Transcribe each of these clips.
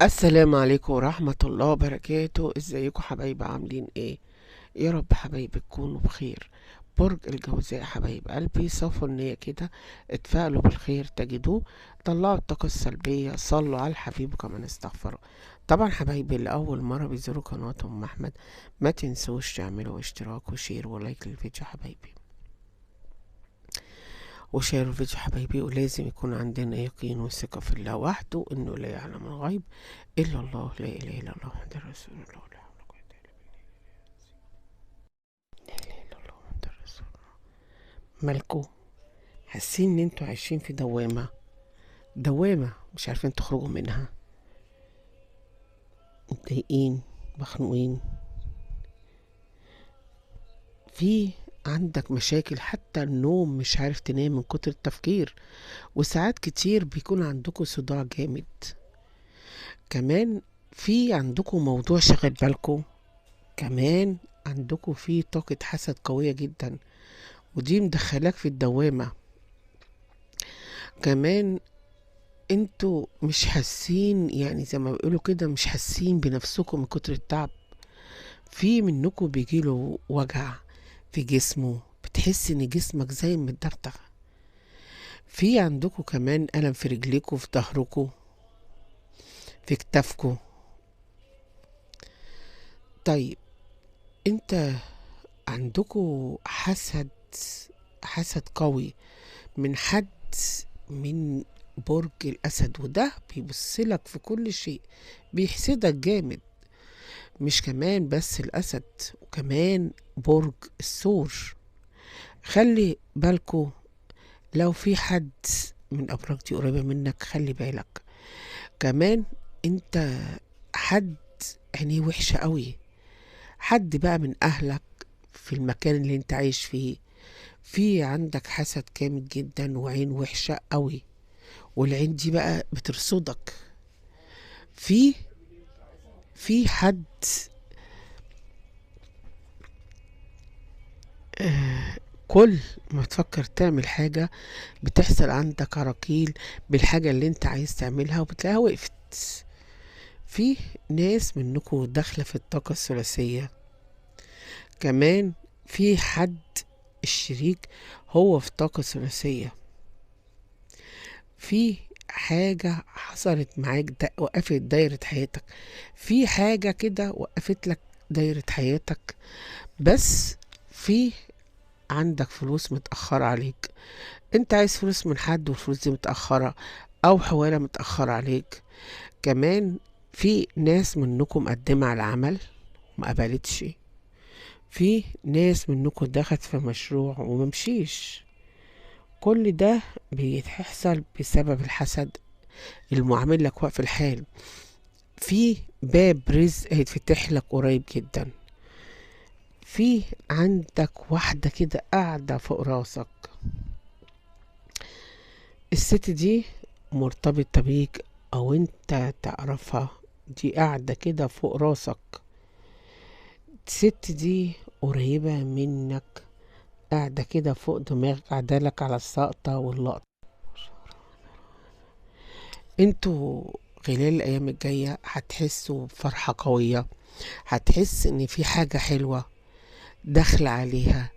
السلام عليكم ورحمة الله وبركاته. ازيكم حبايب، عاملين ايه؟ يا رب حبايبي تكونوا بخير. برج الجوزاء حبايب قلبي، صفوا النية كده، اتفائلوا بالخير تجدوه، طلعوا الطاقة السلبية، صلوا على الحبيب وكمان استغفروا. طبعا حبايبي اللي أول مرة بيزوروا قناة أم أحمد، ما تنسوش تعملوا اشتراك و share و like للفيديو حبايبي، وشيروا الفيديو حبايبي. ولازم يكون عندنا يقين وثقة في الله وحده، إنه لا يعلم الغيب إلا الله، لا إله إلا الله محمد رسول الله، لا حول ولا قوة إلا بالله، لا إله إلا الله محمد رسول الله. مالكو حاسين إن انتوا عايشين في دوامة، دوامة مش عارفين تخرجوا منها، متضايقين مخنوقين، في عندك مشاكل، حتى النوم مش عارف تنام من كتر التفكير، وساعات كتير بيكون عندكم صداع جامد. كمان في عندكم موضوع شاغل بالكم، كمان عندكم في طاقة حسد قوية جدا، ودي مدخلاك في الدوامة. كمان انتوا مش حاسين، يعني زي ما بيقولوا كده، مش حاسين بنفسكم من كتر التعب. في منكم بيجيله وجع في جسمه، بتحس ان جسمك زي متدغدغ. في عندكم كمان ألم في رجليكم، في ظهركم، في كتافكم. طيب انت عندكم حسد، حسد قوي من حد من برج الأسد، وده بيبصلك في كل شيء، بيحسدك جامد. مش كمان بس الأسد، وكمان برج الثور. خلي بالكو لو في حد من أبراج دي قريبة منك، خلي بالك. كمان انت حد عينيه وحشة قوي، حد بقى من أهلك في المكان اللي انت عايش فيه، في عندك حسد جامد جدا وعين وحشة قوي، والعين دي بقى بترصدك. في حد كل ما تفكر تعمل حاجة بتحصل عندك عراقيل بالحاجة اللي انت عايز تعملها وبتلاقيها وقفت. في ناس منكم داخلة في الطاقة الثلاثية. كمان في حد الشريك هو في طاقة ثلاثية. في حاجة حصلت معاك وقفت دايرة حياتك، في حاجة كده وقفت لك دايرة حياتك، بس في عندك فلوس متأخرة عليك، انت عايز فلوس من حد والفلوس دي متأخرة، او حوالة متأخرة عليك. كمان في ناس منكم مقدمة على العمل وما قبلتش، في ناس منكم دخلت في مشروع وممشيش. كل ده بيحصل بسبب الحسد المعامل لك وقف الحال. في باب رزق هيتفتح لك قريب جدا. في عندك واحدة كده قاعدة فوق راسك، الست دي مرتبطة بيك او انت تعرفها، دي قاعدة كده فوق راسك. الست دي قريبة منك، قاعدة كده فوق دماغك، قاعدة لك على السقطة واللقطة. انتوا خلال الايام الجاية هتحسوا بفرحة قوية، هتحس ان في حاجة حلوة داخلة عليها،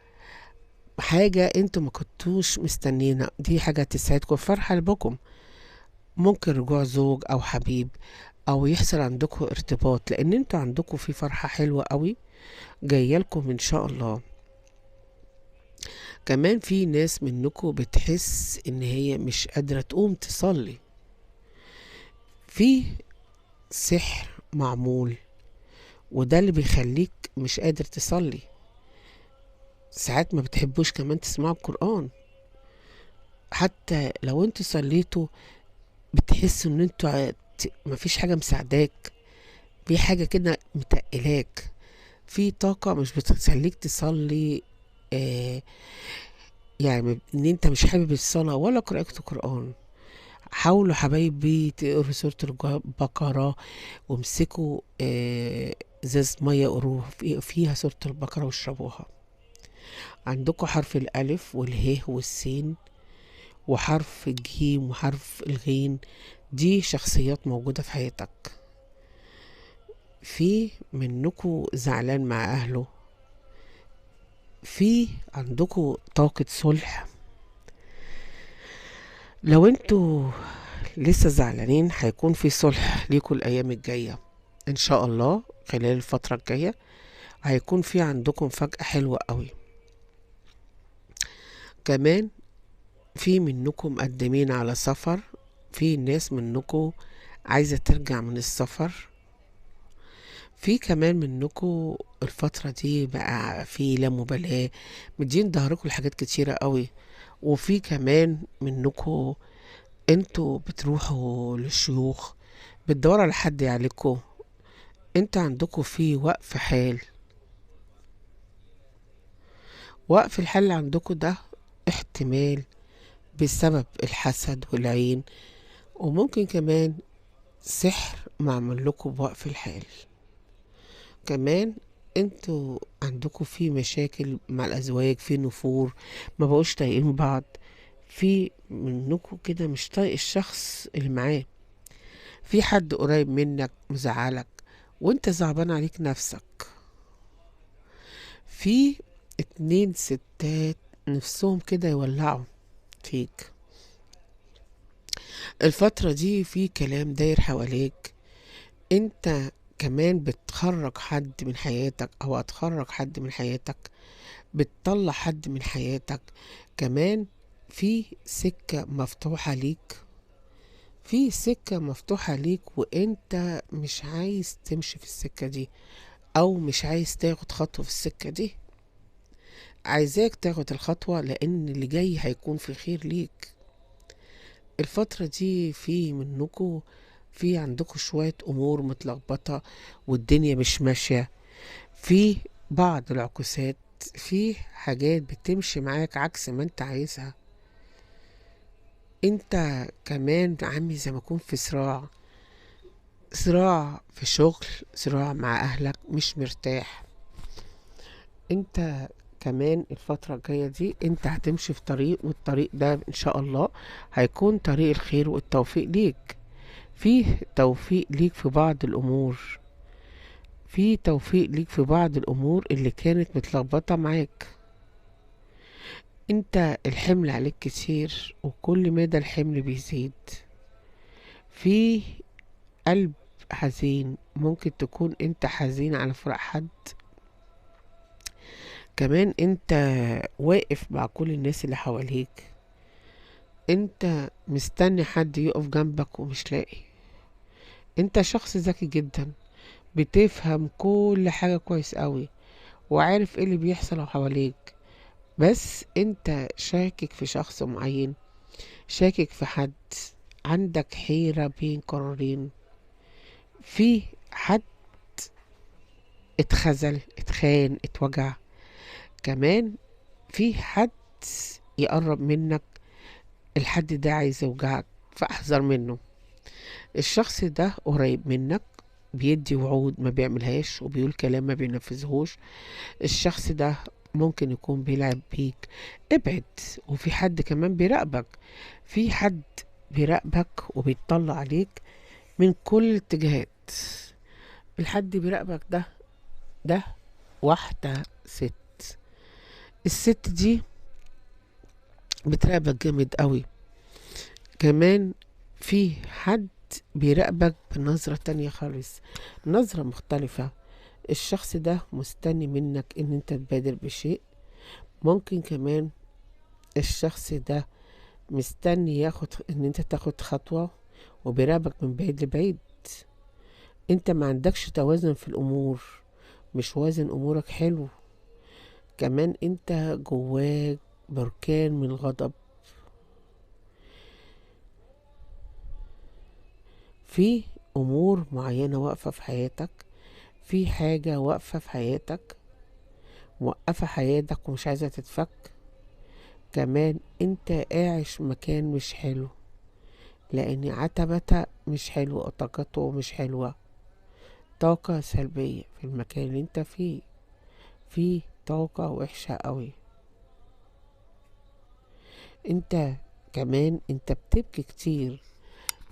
حاجة انتوا ما كنتوش مستنينها، دي حاجة تسعدكم، فرحة لبكم. ممكن رجوع زوج او حبيب، او يحصل عندكم ارتباط، لان انتوا عندكم في فرحة حلوة قوي جاية لكم ان شاء الله. كمان في ناس منكم بتحس ان هي مش قادرة تقوم تصلي، في سحر معمول، وده اللي بيخليك مش قادر تصلي. ساعات ما بتحبوش كمان تسمعوا القرآن، حتى لو انتوا صليتوا بتحسوا ان انتوا مفيش حاجة مساعداك، في حاجة كده متقلاك، في طاقة مش بتخليك تصلي، يعني ان انت مش حابب الصلاة ولا قراءة القرآن. حاولوا حبايبي تقروا سورة البقرة، وامسكوا ازازة مية قروها فيها سورة البقرة واشربوها. عندكم حرف الألف والهاء والسين وحرف الجيم وحرف الغين، دي شخصيات موجودة في حياتك. في منكم زعلان مع اهله، في عندكم طاقة صلح. لو انتوا لسه زعلانين هيكون في صلح ليكوا الايام الجاية ان شاء الله. خلال الفترة الجاية هيكون في عندكم فجأة حلوة قوي. كمان في منكم مقدمين على سفر، في ناس منكم عايزة ترجع من السفر. في كمان منكم الفترة دي بقى في لا مبالاة، مدين ظهركم لحاجات كتيرة قوي. وفي كمان منكم انتوا بتروحوا للشيوخ، بتدوروا على حد يعالجكم. انتوا عندكم في وقف حال، وقف الحال اللي عندكم ده احتمال بسبب الحسد والعين، وممكن كمان سحر معمول لكم بوقف الحال. كمان انتوا عندكم في مشاكل مع الازواج، في نفور، ما بقوش طايقين بعض. في منكم كده مش طايق الشخص اللي معاه، في حد قريب منك مزعلك وانت زعبان عليك نفسك. في 2 ستات نفسهم كده يولعوا فيك الفترة دي. في كلام داير حواليك، انت كمان بتخرج حد من حياتك او هتخرج حد من حياتك، بتطلع حد من حياتك. كمان في سكة مفتوحة ليك، في سكة مفتوحة ليك وانت مش عايز تمشي في السكة دي، او مش عايز تاخد خطوة في السكة دي. عايزاك تاخد الخطوة لان اللي جاي هيكون في خير ليك. الفترة دي في منكم في عندكم شوية امور متلخبطة والدنيا مش ماشية، في بعض العكوسات، في حاجات بتمشي معاك عكس ما انت عايزها. انت كمان عامل زي ما يكون في صراع، صراع في شغل، صراع مع اهلك، مش مرتاح. انت كمان الفترة الجاية دي انت هتمشي في طريق، والطريق ده ان شاء الله هيكون طريق الخير والتوفيق ليك. فيه توفيق ليك في بعض الامور، في توفيق ليك في بعض الامور اللي كانت متلخبطة معاك. انت الحمل عليك كتير، وكل مدى الحمل بيزيد. في قلب حزين، ممكن تكون انت حزين على فراق حد. كمان انت واقف مع كل الناس اللي حواليك، انت مستني حد يقف جنبك ومش لاقي. انت شخص ذكي جدا، بتفهم كل حاجة كويس قوي، وعارف ايه اللي بيحصل حواليك، بس انت شاكك في شخص معين، شاكك في حد، عندك حيرة بين قرارين. في حد اتخذل، اتخان، اتوجع. كمان في حد يقرب منك، الحد ده عايز يوجعك، فاحذر منه. الشخص ده قريب منك، بيدي وعود ما بيعملهاش، وبيقول كلام ما بينفذهوش. الشخص ده ممكن يكون بيلعب بيك، ابعد. وفي حد كمان بيراقبك، في حد بيراقبك وبيطلع عليك من كل الاتجاهات. الحد بيراقبك ده واحدة ست. الست دي بتراقبك جامد قوي. كمان في حد بيراقبك بنظرة تانية خالص، نظرة مختلفة. الشخص ده مستني منك ان انت تبادر بشيء. ممكن كمان الشخص ده مستني ياخد ان انت تاخد خطوة، وبيراقبك من بعيد لبعيد. انت ما عندكش توازن في الامور، مش وازن امورك حلو. كمان انت جواك بركان من الغضب. في امور معينة واقفة في حياتك، في حاجة واقفة في حياتك، موقفة حياتك ومش عايزة تتفك. كمان انت قاعش مكان مش حلو، لان عتبتها مش حلوة، طاقته مش حلوة، طاقة سلبية في المكان اللي انت فيه، في طاقة وحشة قوي. انت كمان انت بتبكي كتير،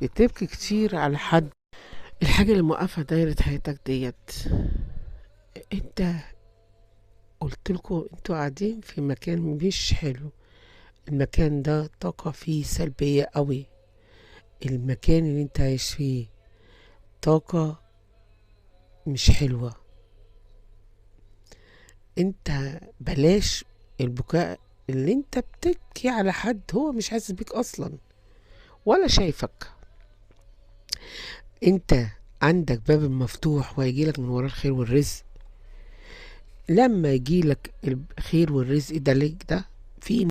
بتبكي كتير على حد، الحاجة اللي موقفة دايرة حياتك ديت، انت قلت لكم انتوا قاعدين في مكان مش حلو، المكان ده طاقة فيه سلبية قوي، المكان اللي انت عايش فيه طاقة مش حلوة. انت بلاش البكاء اللي انت بتبكي على حد هو مش حاسس بيك اصلا ولا شايفك. انت عندك باب مفتوح وهيجيلك من وراه الخير والرزق. لما يجيلك الخير والرزق ده ليك، ده في